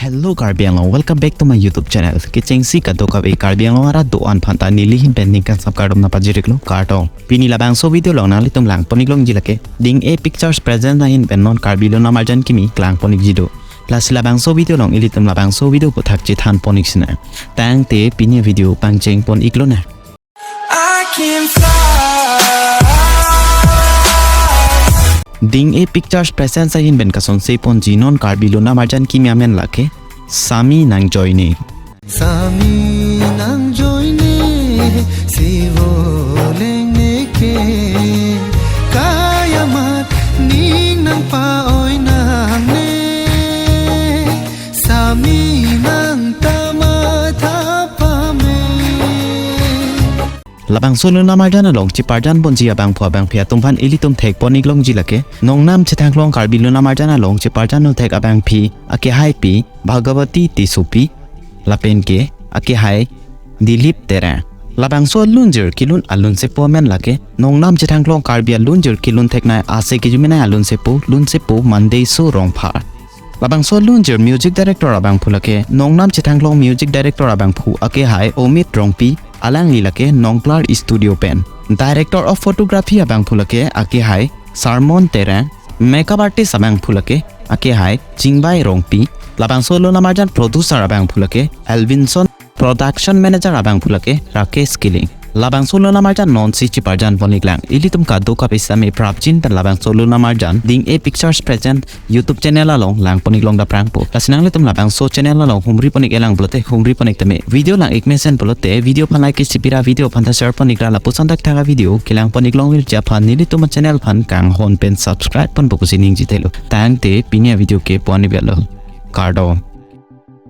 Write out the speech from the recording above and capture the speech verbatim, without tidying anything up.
Hello Karbi Anglong, welcome back to my YouTube channel. Kechengsi kadokave Karbi Anglong arat do-an aphanta neli ahin pen ningkan sap kardom nangpajir-iklo, kardom. Pini labangso video along nanglitum langpon-iklongji lake Ding-e Pictures present ahin pen non Karbi Lo Namarjan kimi klangpon-ikji do. Lasi labangso video along ilitum labangso video aphuthak chethanpon-ik sinang. Tangte pini video pangchengpon-iklonang. I can fly. Ding-e Pictures present ahin pen kasonseponji non Karbi Lo Namarjan kimi amen lake Sami Nangjoine. Sami nangjoine, sivo lengneke, kayamat ning nangpa-oi nangne, Sami nang tamatha pame. Labangso Lo Namarjan along cheparjanponji abangphu abangphi atum aphan ilitum thekpon-iklongji lake, nongnam chethanglong Karbi Lo Namarjan along cheparjan-o thek abangphi akehaipi Bhagavati Tissopi, lapen ke akehai Dilip Terang. Labangso alunjir kelun alunsepo amen lake, nongnam chethanglong Karbi alunjir kelun theknei ase kejumenei alunsepo, lunsepo Mandeso Rongphar. Labangso alunjir music director abangphu lake, nongnam chethanglong music director abangphu akehai Omit Rongpi, alangli lake Nongklar Studio pen. Director of photography abangphu lake akehai Sarmon Terang, makeup artist abangphu lake akehai Chingbai Rongpi, labangso Lo Namarjan producer abangphu lake Elvinson, production manager abangphu lake Rakesh Killing. Labangso Lo Namarjan nonsi cheparjanpon-iklang. Ilitum kadokave sitame prapjin pen labangso Lo Namarjan Ding-e Pictures present YouTube channel along langpon-iklong daprangpo. Lasi nanglitum labangso channel along humripon-ik-elang pulote humripon-ik tame. Video lang-ik mesen pulote video aphan like chipira, video aphan ta share pon-ikra, lapuson thakthak avideo kelangpon-iklongji aphan nelitum achannel aphan kanghon pen subscribe ponpo pusi ningjethelo. Tangte pini avideo ke pu-an ivelo. Kardom.